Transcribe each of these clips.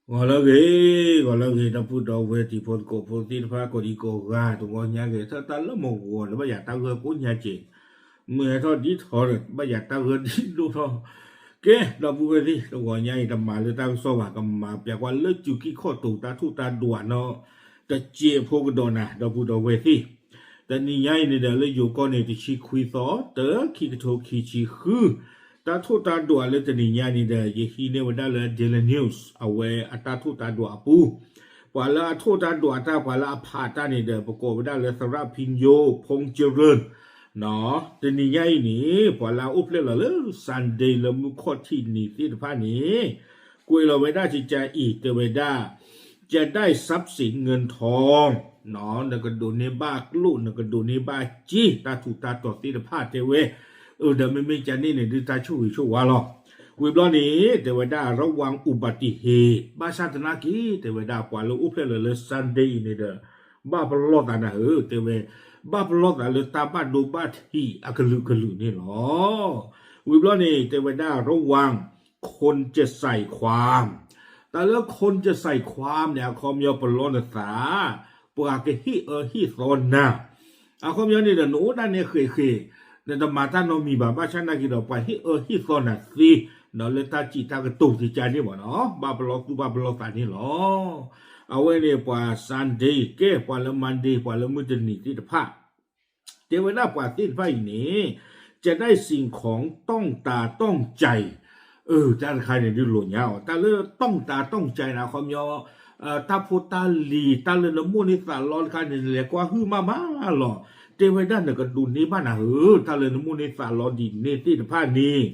ဂီၤလၢအဂ့ၤ, ဂီၤလၢအဂ့ၤ ဒီပုၢ်ဒီဝဲၢ်တံၤဖိသကိးဖိသ့ၣ်တဖၣ် ကိးဒံကိးဂၤ တဂီၤညါဂ့ၤ ထၢၣ်တၢ်လၢမုၢ်ဂီၤဒီး ဘၣ်ယၤတၢ်ဂၢၢ်ကိးညါက့ၤ, မုၢ်ဟဲထီၣ်ဒ်ထီဒီး ဘၣ်ယၤတၢ်ဂၢၢ်ဒ်ဒိၣ်ထီၣ်, ကဲ ဒီပုၢ်ဝဲၢ်သ့ၣ် တဂီၤညါအံၤ တမၤလၢတၢ်ကစီၣ်ဘၣ် ကမၤပျးကွၢ်လၢစုကံၢ်ခီၣ်တိၤ တၢ်ထိၣ်တၢ်ဒွးနီၣ် တစဲးဖိကဒီးနၤ ဒီပုၢ်ဒီဝဲၢ်သ့ၣ် တနံၤညါအံၤန့ၣ်ဒီး လၢယိၤကီၢ်န့ၣ် တဆံခွံသီ တၢ ခံကထိခံဆံဃု, တၢ်ထိၣ်တၢ်ဒွးလၢတနံၤညါန့ၣ်ဒီး ယဟံးန့ၢ်ဝဲဒၣ်လၢ Daily News အဝဲအတၢ်ထိၣ်တၢ်ဒွးအပူၤ, ပှၤလၢအထိၣ်တၢ်ဒွးတၢ် ပှၤလၢအဖးတၢ်န့ၣ်ဒီး ပကိးဝဲဒၣ်လၢ သရၣ်ဖံညိ ဖူကၠရၢၣ်, တနံၤညါအံၤန့ၣ် ပှၤလၢအအိၣ်ဖျဲၣ်လီၤလၢ Sunday လၢမုၢ်ခီၣ်ထံးနံၤသ့ၣ်တဖၣ်န့ၣ် ကွဲးလီၤဝဲဒၣ်ကကါအံၤ တဲဝဲဒၣ် จะได้ทรัพย์สินเงินทอง နကဒိးန့ၢ်ဘၣ်ကျိၣ် နကဒိးန့ၢ်ဘၣ်စ့ တၢ်ထူးတၢ်တီၤသ့ၣ်တဖၣ်တဲဝဲ, အၢ ဒီးမ့မ့ၢ်ကန့ၣ်န့ၣ် ဒုးတၢ်ဆိၣ်ဂ့ၤဆိၣ်ဝါလီၤ. ဝံၤဘျီန့ၣ် တဲဝဲဒၣ် ระวังอุบัติเหตุ ဘၣ်ဆၣ်သနာ်က့ တဲဝဲဒၣ်ပှၤလၢအိၣ်ဖျဲၣ်လီၤလၢ Sunday အံၤန့ၣ်ဒီး ဘၣ်ပလီၢ်သးနၤဧၢ တဲဝဲ, ဘၣ်ပလီၢ်သးလၢတၢ်ဘၣ်ဒိဘၣ်ထံးအကလုာ်ကလုာ်န့ၣ်လီၤ. ဝံၤဘျီန့ၣ် တဲဝဲဒၣ် ระวังคนจะใส่ความ တၢ်လၢ คนจะใส่ความ န့ၣ် အခီပညီပလီၢ်နသး ပှၤကဟ့ၣ်အၢဟ့ၣ်သီနၤ, အခီပညီန့ၣ်ဒီး နအိၣ်ဒၣ်နဲဃဲးဃဲး နတမၤတၢ်နီတမံၤဘၣ် ဘၣ်ဆၣ်သနာ်က့ဒီး ပှၤဟ့ၣ်အၢဟ့ၣ်သီနၤသ့ ဒီးလၢတၢ်စံးတၢ်ကတိၤကကါန့ၣ်မ့ၢ်နီၤ ဘၣ်ပလီၢ်သူၣ်ဘၣ်ပလီၢ်သးန့ၣ်လီၤ. အဝဲန့ၣ်ပှၤ Sunday ကဲ ပှၤလၢ Monday ပှၤလၢမုၢ်တနံၤသ့ၣ်တဖၣ် တဲဝဲဒၣ်ပှၤသ့ၣ်တဖၣ်အံၤန့ၣ် จะได้สิ่งของต้องตาต้องใจ အၢ တၢ်တခါန့ၣ်ဒုးလိာ်ညါအီၤ တၢ်လၢ ต้องตาต้องใจ န့ၣ် အခီပညီ တၢ်ဖိတၢ်လံၤ တၢ်လၢနမိၣ်န့ၢ်သးလီတခါန့ၣ် နလဲၤကွၢ်ဟုၣ်မးမးလီၤ. တဲဝဲဒၣ်နကဒိးန့ၢ်ဘၣ်နၤဧၢ တၢ်လၢနမိၣ်န့ၢ်သးလီဒ်န့ၣ်သ့ၣ်တဖၣ်န့ၣ်,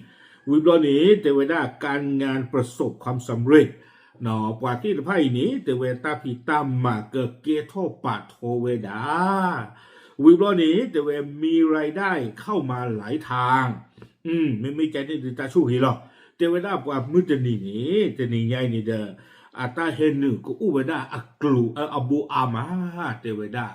ဝံၤဘျီန့ၣ် တဲဝဲဒၣ် การงานประสบความสำเร็จ ပှၤသ့ၣ်တဖၣ်အံၤန့ၣ် တဲဝဲတၢ်ဖံးတၢ်မၤကကဲထီၣ်ပာ်ထီဝဲဒၣ် ဝံၤဘျီန့ၣ် တဲဝဲ มีรายได้เข้ามาหลายทาง မ့မ့ၢ်ကန့ၣ်ဒုးတၢ်ဆိၣ်ဂ့ၤလီၤ. တဲဝဲဒၣ်ပှၤမုၢ်တနံၤန့ၣ် တနံၤညါအံၤန့ၣ်ဒီး အတၢ်ဟဲနုာ်ကအိၣ်ဝဲဒၣ်အကျိၤအဘိအါမး တဲဝဲဒၣ်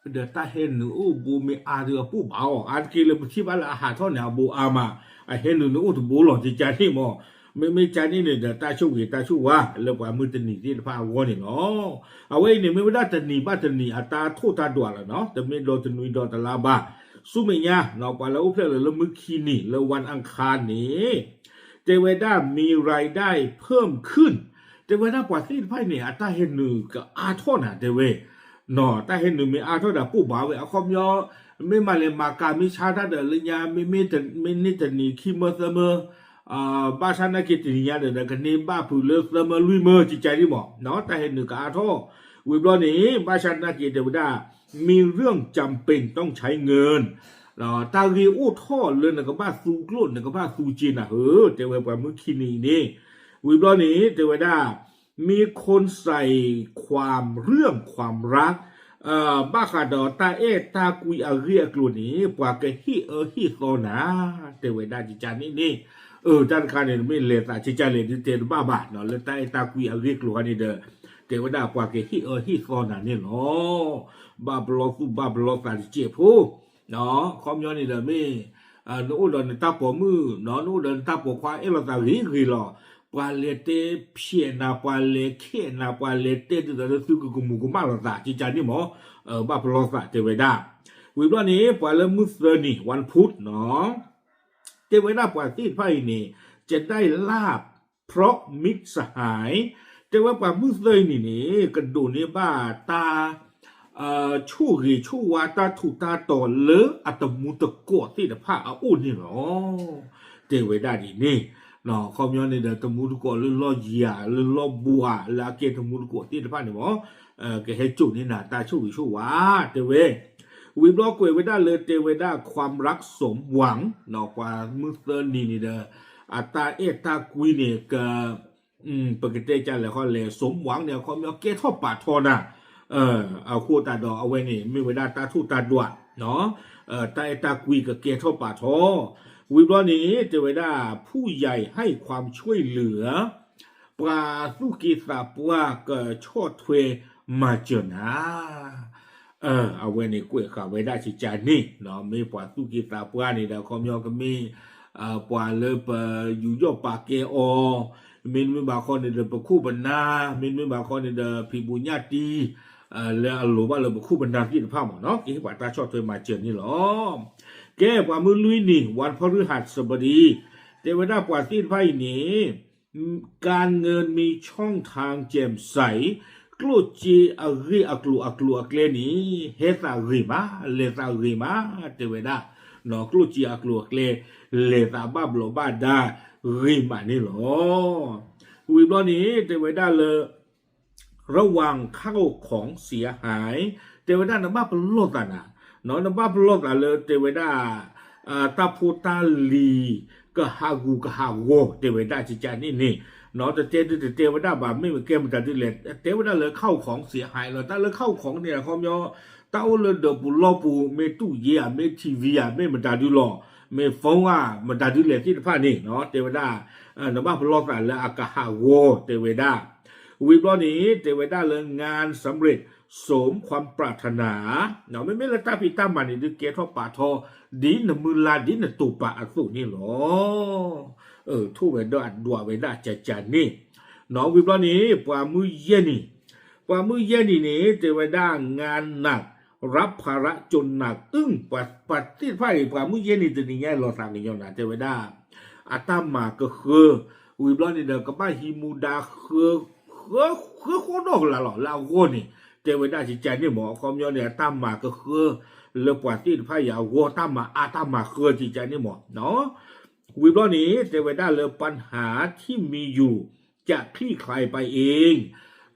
ဒီးတၢ်ဟဲနုာ်အိၣ်ဘိမ့ၢ်အါဒီးအပိၢ်ဘၣ်အီၤ အါတက့ၢ်လၢပထံၣ်ဘၣ်လၢအဟးထီၣ်န့ၣ် အဘိအါမး အဟဲနုာ်န့ၣ်အိၣ်တဘိလီၤ ကကါန့ၣ်မ့ၢ် မ့မ့ၢ်ကန့ၣ်န့ၣ်ဒီး တၢ်ဆိၣ်ဂ့ၤတၢ်ဆိၣ်ဝါ လၢပှၤမုၢ်တနံၤသ့ၣ်တဖၣ်အဂီၢ်န့ၣ်လီၤ. အဝဲအံၤန့ၣ် မ့ၢ်ဝဲဒၣ်တနံၤဘၣ်တနံၤအတၢ်ထိၣ်တၢ်ဒွးလီၤနီၤ တမ့ၢ်ဒီတနွံဒီတလါဘၣ်. ဆူမဲာ်ညါ ပှၤလၢအိၣ်ဖျဲၣ်လီၤလၢမုၢ်ခံနံၤ လၢวันอังคารန့ၣ် တဲဝဲဒၣ် มีรายได้เพิ่มขึ้น တဲဝဲဒၣ်ပှၤသ့ၣ်တဖၣ်အံၤန့ၣ် အတၢ်ဟဲနုာ်ကအါထီၣ်နၤ တဲဝဲ တၢ်ဟဲနုာ်မ့ၢ်အါထီၣ်ဒီးပိၢ်ဘၣ်ဝဲ အခီပညီ မ့ၢ်မၤလဲၤမၤကၤမ့ၢ်ဆါတၢ်ဒီးလၢညါ မ့မ့ၢ်န့ၢ်တနံၤခံမၢသၢမၢ ဘၣ်ဆၣ်သနာ်က့တနံၤညါဒီး ကန့ၢ်ဘၣ်ဖုးလၢသၢမၢလွံၢ်မၢ ကကါန့ၣ်မ့ၢ် တၢ်ဟဲနုာ်ကအါထီၣ် ဝံၤဘျီန့ၣ် ဘၣ်ဆၣ်သနာ်က့တဲဝဲဒၣ် มีเรื่องจำเป็นต้องใช้เงิน တၢ်ဂ့ၢ်အိၣ်ထီၣ်လၢနကဘၣ်သူကျိၣ် နကဘၣ်သူစ့နၤဧၢ တဲဝဲပှၤမုၢ်ခံနံၤအံၤန့ၣ် ဝံၤဘျီန့ၣ် တဲဝဲဒၣ် มีคนใส่ความเรื่องความรัก ဘၣ်ဃးဒီးတၢ်အဲၣ်တၢ်ကွံအဂ့ၢ်အကျိၤန့ၣ် ပှၤကဟ့ၣ်အၢဟ့ၣ်သီနၤ တဲဝဲဒၣ်ကကါန့ၣ်န့ၣ် အၢ တၢ်တခါန့ၣ် မ့ၢ်လဲၤသးကကါလဲၣ်ဒုးတဲတဘၣ်ဘၣ် လၢတၢ်အဲၣ်တၢ်ကွံအဂ့ၢ်အကျိၤခါန့ၣ်ဒီး တဲဝဲဒၣ်ပှၤကဟ့ၣ်အၢဟ့ၣ်သီနၤန့ၣ်လီၤ. ဘၣ်ပလီၢ်သူၣ်ဘၣ်ပလီၢ်သးတစဲးဖိ အခီပညီန့ၣ်ဒီးမ့ၢ် နအိၣ်ဒီးနတၢ်ပိာ်မုၣ် နအိၣ်ဒီးနတၢ်ပိာ်ခွါအဲၣ်လိာ်သးဂ့ၤဂ့ၤလီၤ. ပှၤလဲၤတဲဖျဲးနၤ ပှၤလဲၤခဲးနၤ ပှၤလဲၤတဲဒ်သိးလၢသုကကမူၤကမၣ်လိာ်သး ကကါန့ၣ်မ့ၢ် ဘၣ်ပလီၢ်သးတဲဝဲဒၣ် ဝံၤဘျီန့ၣ် ပှၤလၢမုၢ်သၢနံၤ วันพุธ တဲဝဲဒၣ်ပှၤသ့ၣ်တဖၣ်အံၤန့ၣ် จะได้ลาภเพราะมิตรสหาย တဲဝဲပှၤမုၢ်သၢနံၤန့ၣ် ကဒိးန့ၢ်ဘၣ်တၢ် ဆိၣ်ဂ့ၤဆိၣ်ဝါတၢ်ထူးတၢ်တီၤလၢအတမူတကိးသ့ၣ်တဖၣ်အအိၣ်န့ၣ်လီၤ. တဲဝဲဒၣ်ဒ်န့ၣ် အခီပညီန့ၣ်ဒီး တမူတကိးလၢလီၢ်ယၤ လၢလီၢ်ဘှါ လၢအကဲတမူတကိးသ့ၣ်တဖၣ်န့ၣ်မ့ၢ် ကဟဲစိာ်န့ၢ်နၤတၢ်ဆိၣ်ဂ့ၤဆိၣ်ဝါ တဲဝဲ ဝံၤဘျီကွဲးဝဲဒၣ်လၢတဲဝဲဒၣ် ความรักสมหวัง ပှၤမုၢ်သၢနံၤန့ၣ်ဒီး အတၢ်အဲၣ်တၢ်ကွံန့ၣ် က ပကတဲကလဲာ်ဃီလဲၣ် สมหวัง န့ၣ် အခီပညီကဲထီၣ်ပာ်ထီနၤ အဃိသတးဒီးအဝဲန့ၣ် မ့ၢ်ဝဲဒၣ်တၢ်ထိၣ်တၢ်ဒွး တၢ်အဲၣ်တၢ်ကွံကကဲထီၣ်ပာ်ထီ ဝံၤဘျီန့ၣ် တဲဝဲဒၣ် ผู้ใหญ่ให้ความช่วยเหลือ ပှၤသူၣ်က့သးပှၢ်ကဆီၣ်ထွဲမၤစၢၤနၤ အဝဲန့ၣ်ကွဲးဃာ်ဝဲဒၣ်ကကါန့ၣ် မ့ၢ်ပှၤသူၣ်က့သးပှၢ်န့ၣ်ဒီး အခီပညီကမ့ၢ် ပှၤလၢပယူးယီၣ်ပာ်ကဲအီၤ မ့တမ့ၢ်ဘၣ်ဃီန့ၣ်ဒီးပခိၣ်ပနၢ်, မ့တမ့ၢ်ဘၣ်ဃီန့ၣ်ဒီးဖံးဘူးညၣ်တံၢ်, လၢအလိၤဘၣ်လၢပခိၣ်ပနၢ်သ့ၣ်တဖၣ်မ့ၢ်နီၤ ကဟ့ၣ်ပှၤတၢ်ဆီၣ်ထွဲမၤစၢၤန့ၣ်လီၤ. ကဲ ပှၤမုၢ်လွံၢ်နံၤ วันพฤหัสบดี, တဲဝဲဒၣ်ပှၤသ့ၣ်တဖၣ်အံၤန့ၣ် การเงินมีช่องทางแจ่มใส ကျိၣ်စ့အဂ့ၢ်အကျိၤအကျိၤအကျဲန့ၣ် ဟဲသးဂ့ၤမး, လဲၤသးဂ့ၤမး, တဲဝဲဒၣ်, ကျိၣ်စ့အကျိၤအကျဲ လဲၤသးဘၣ်ဘျီးဘၣ်ဒါဂ့ၤမးန့ၣ်လီၤ. ဝံၤဘျီန့ၣ် တဲဝဲဒၣ်လၢ ระวังข้าวของเสียหาย တဲဝဲဒၣ်နဘၣ်ပလီၢ်သးနၤ, နဘၣ်ပလီၢ်သးလၢတဲဝဲဒၣ် တၢ်ဖိတၢ်လံၤ ကဟးဂူာ်ကဟးဂီၤ တဲဝဲဒၣ်ကကန့ၣ်န့ၣ်, တတဲဒုတတဲဝဲဒၣ်ဘၣ် မ့ၢ်မကဲမတၤဒုလဲၣ် တဲဝဲဒၣ်လၢ ข้าวของเสียหาย လီၤ. တၢ်လၢ ข้าวของ န့ၣ် အခီပညီ တၢ်အိၣ်လၢဒၢးပူၤလီၢ်ပူၤ မ့ၢ်တူၢ်ယ့ဧါ မ့ၢ် ထံၣ်ဝံဧါ မ့ၢ်မတၤဒုလီၤ, မ့ၢ် phone ဧါ မတၤဒုလဲၣ်သ့ၣ်တဖၣ်န့ၣ် တဲဝဲဒၣ် နဘၣ်ပလီၢ်သးလၢအကဟးဂီၤ တဲဝဲဒၣ်. ဝံၤဘျီန့ၣ် တဲဝဲဒၣ်လၢ งานสำเร็จสมความปรารถนา မ့မ့ၢ်လၢတၢ်ဖံးတၢ်မၤန့ၣ် ဒုးကဲထီၣ်ပာ်ထီၣ် ဒ်နမုၢ်လၢ်ဒ်နတိာ်ပာ်အသိးန့ၣ်လီၤ. ထိၣ်ဝဲဒၣ်ဒွးဝဲဒၣ်ကကန့ၣ်, ဝံၤဘျီန့ၣ် ပှၤမုၢ်ယဲၢ်နံၤ, ပှၤမုၢ်ယဲၢ်နံၤန့ၣ် တဲဝဲဒၣ် งานหนักรับภาระจนหนักอึ้ง ပှၤသ့ၣ်တဖၣ်အံၤ ပှၤမုၢ်ယဲၢ်နံၤတနံၤညါအံၤလီၤသးကညီၤနၤ တဲဝဲဒၣ် အတၢ်မၤကဃၢ ဝံၤဘျီန့ၣ်ဒီး ကဘၣ်ဟံးမူဒါ ဃၢဃိဒီၣ်ကလးလီၤ လၢအဂီၢ်န့ၣ် တဲဝဲဒၣ်ကကန့ၣ်မ့ၢ် အခီပညီန့ၣ် အတၢ်မၤကဃၢ လၢပှၤသ့ၣ်တဖၣ်အံၤအဂီၢ် တၢ်မၤအါတၢ်မၤဃၢကကန့ၣ်မ့ၢ် ဝံၤဘျီန့ၣ် တဲဝဲဒၣ်လၢ ปัญหาที่มีอยู่จะคลี่คลายไปเอง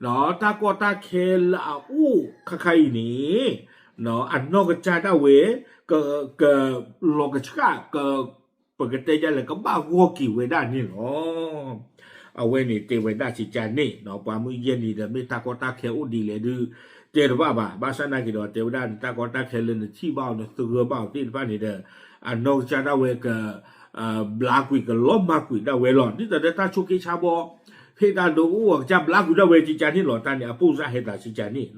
တၢ်ကီတၢ်ခဲလၢအအိၣ်ခါခါအံၤန့ၣ် အနီၢ်ကစၢ်ဒၣ်ဝဲ က က လီၤကဆှၣ် က ပကတဲဒ်လဲၣ် ကဘၣ်ဂီၢ်က့ၤဝဲဒၣ်န့ၣ်လီၤ. အဝဲန့ၣ်တဲဝဲဒၣ်ကကန့ၣ် ပှၤမုၢ်ယဲၢ်နံၤဒီး မ့ၢ်တၢ်ကီတၢ်ခဲအိၣ်ဒ်လဲၣ်ဒုး တဲတဘၣ်ဘၣ်. ဘၣ်ဆၣ်နာ်က့ၤဒီး တဲဝဲဒၣ်နတၢ်ကီတၢ်ခဲလၢနထံၣ်ဘၣ်အီၤ နသဂၢၢ်ဘၣ်အီၤသ့ၣ်တဖၣ်န့ၣ်ဒီး အနီၢ်ကစၢ်ဒၣ်ဝဲက ဘျါကွံာ်ကလီၤမၢ်ကွံာ်ဒၣ်ဝဲလီၤ. ဒ်သိးဒီးတၢ်ဆိးက့ဆါဘီ ဖဲတၢ်ဒိအိၣ်အကစၢ်ဘျါကွံာ်ဒၣ်ဝဲကကန့ၣ်လီၤ. တၢ်န့ၣ်အပိၢ်စၢ်ဟဲသးကကန့ၣ်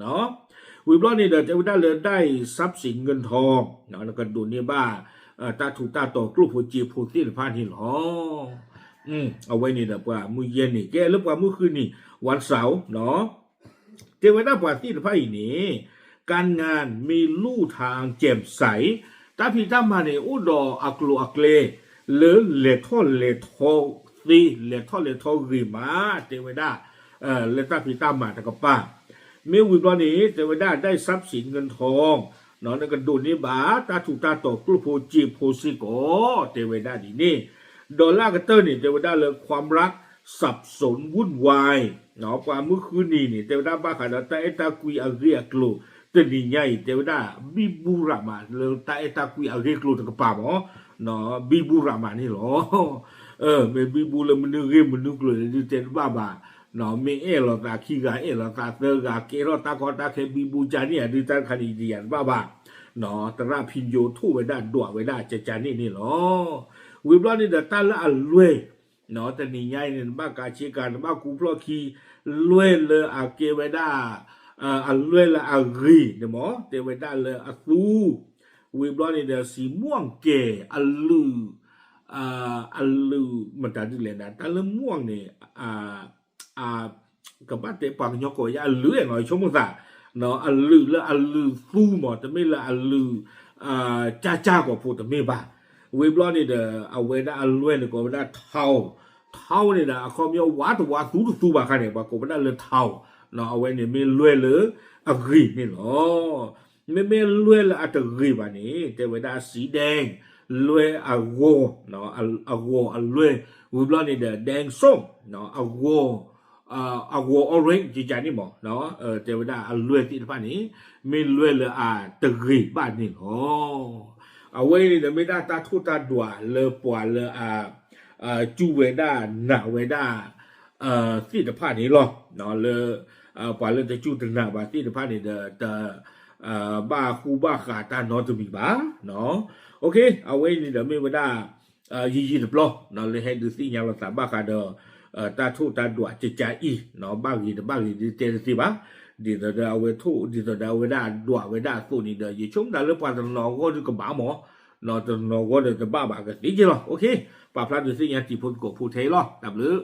ဝံၤဘျီန့ၣ်ဒီး တဲဝဲဒၣ်လၢ ได้ทรัพย์สินเงินทอง နကဒိးန့ၢ်ဘၣ် တၢ်ထူးတၢ်တီၤကျိၣ်ဖိစ့ဖိသ့ၣ်တဖၣ်န့ၣ်လီၤ. အဝဲန့ၣ်ဒီး ပှၤမုၢ်ယဲၢ်နံၤ ကဲလၢပှၤမုၢ်ဃုနံၤ วันเสาร์ တဲဝဲဒၣ်ပှၤသ့ၣ်တဖၣ်အံၤန့ၣ် การงานมีลู่ทางแจ่มใส တၢ်ဖံးတၢ်မၤန့ၣ် အိၣ်ဒီးအကျိၤအကျဲ လၢလဲၤထီၣ်လဲၤထီသ့ လဲၤထီၣ်လဲၤထီဂ့ၤမး တဲဝဲဒၣ် လၢတၢ်ဖံးတၢ်မၤတကပၤ မ့ၢ်ဝံၤဘျီန့ၣ် တဲဝဲဒၣ် ได้ทรัพย์สินเงินทอง နကဒိးန့ၢ်ဘၣ် တၢ်ထူးတၢ်တီၤကျိၣ်ဖိစ့ဖိစ့ၢ်ကီး တဲဝဲဒၣ်ဒ်န့ၣ် ဒီးလၢအကတၢၢ်န့ၣ် တဲဝဲဒၣ်လၢ ความรักสับสนวุ่นวาย ပှၤမုၢ်ဃုနံၤန့ၣ် တဲဝဲဒၣ်ဘၣ်ဃးဒီးတၢ်အဲၣ်တၢ်ကွံအဂ့ၢ်အကျိၤ တနံၤညါအံၤ တဲဝဲဒၣ် ဘံဘူရးမး လၢတၢ်အဲၣ်တၢ်ကွံအဂ့ၢ်ကျိၤတကပၤမး ဘံဘူရးမးန့ၣ်လီၤ. မ့ၢ်ဘံဘူလၢမနုၤဂ့ၢ်မနုၤကျိၤန့ၣ်ဒုးတဲတဘၣ်ဘၣ် မ့ၢ်အဲၣ်လိာ်သးခံဂၤ အဲၣ်လိာ်သးသၢဂၤ ကဲထီၣ်တၢ်ကီတၢ်ခဲဘံဘူကန့ၣ် အဒုးတၢ်တခါန့ၣ် ယတယာ်တဘၣ်ဘၣ် သရၣ်ဖံညိထိၣ်ဝဲဒၣ်ဒွးဝဲဒၣ်ကကန့ၣ်န့ၣ်လီၤ. ဝံၤဘျီန့ၣ်ဒီးတၢ်လၢအလွဲၢ် တနံၤညါအံၤန့ၣ် နဘၣ်ကးဆ့ကၤ နဘၣ်ကူဖျီၣ်ခံ လွဲၢ်လၢအကဲဝဲဒၣ် အလွဲၢ်လၢအဂ့ၤန့ၣ်မး တဲဝဲဒၣ်လၢအသူ ဝံၤဘျီန့ၣ်ဒီး စံးမွန့်ကဲ အလုၢ် အလုၢ်မတၤဒ်လဲၣ်နၤ တၢ်လၢမွန့်န့ၣ် ကဘၣ်တဲပှၤကညီကိးယါအလုၢ်အဲၣ်နီၤ ယဆိကမိၣ်သး အလုၢ်လၢအလုၢ်သူမး တမ့ၢ်လၢအလုၢ် ကၢ်ကၢ်ကီၢ်ဖိတမ့ၢ်ဘၣ်. ဝံၤဘျီန့ၣ်ဒီး အဝဲဒၣ်အလွဲၢ်န့ၣ်ကိးဝဲဒၣ် ထီ ထီန့ၣ်ဒီး အခီပညီဝါတဝါသူတသူဘၣ်ခါန့ၣ် ပှၤကိးဝဲဒၣ်လၢထီ အဝဲန့ၣ်မ့ၢ်လွဲၢ်လၢအဂ့ၤန့ၣ်လီၤ. မ့မ့ၢ်လွဲၢ်လၢအတဂ့ၤဘၣ်န့ၣ် တဲဝဲဒၣ် สีแดง လွဲၢ်အဂီၤ အဂီၤအလွဲၢ် ဝံၤဘျီန့ၣ်ဒီး แดงส้ม အဂီၤ အဂီၤ orange ကကန့ၣ်မး တဲဝဲဒၣ်အလွဲၢ်သ့ၣ်တဖၣ်န့ၣ် မ့ၢ်လွဲၢ်လၢအတဂ့ၤဘၣ်န့ၣ်လီၤ. အဝဲအံၤန့ၣ်ဒီးမ့ၢ်ဒၣ်တၢ်ထိၣ်တၢ်ဒွးလၢပှၤလၢအ စူၢ်ဝဲဒၣ်နာ်ဝဲဒၣ် သ့ၣ်တဖၣ်န့ၣ်လီၤ. လၢ ပှၤလၢတစူၢ်တနာ်ဘၣ်သ့ၣ်တဖၣ်န့ၣ်ဒီး တ ဘၣ်ဃူဘၣ်ဃးတၢ်နီတမံၤဘၣ်. အဝဲအံၤန့ၣ်ဒီးမ့ၢ်ဝဲဒၣ် ယံာ်ယံာ်တပျီ လၢဟဲဒုးသ့ၣ်ညါလိာ်သးဘၣ်ဃးဒီး တၢ်ထိၣ်တၢ်ဒွးကကအံၤ ဘၣ်ဂ့ၤတဘၣ်ဂ့ၤဒုးတဲတသ့ဘၣ်. ဒ်သိးဒီးအဝဲထိၣ် ဒ်သိးဒီးအဝဲဒၣ်ဒွးဝဲဒၣ်အသိးန့ၣ်ဒီး ယဆိကမိၣ်တၢ်လၢပှၤတနီၤအဂီၢ်ဒုးကဘၣ်မး တနီၤအဂီၢ်ဒီးတဘၣ်ဘၣ်ကသ့က့လီၤ. ပာ်ဖျါဒုးသ့ၣ်ညါတံၤဖိသကိးဖိထဲအံၤလီၤ. တၢ်ဘျုး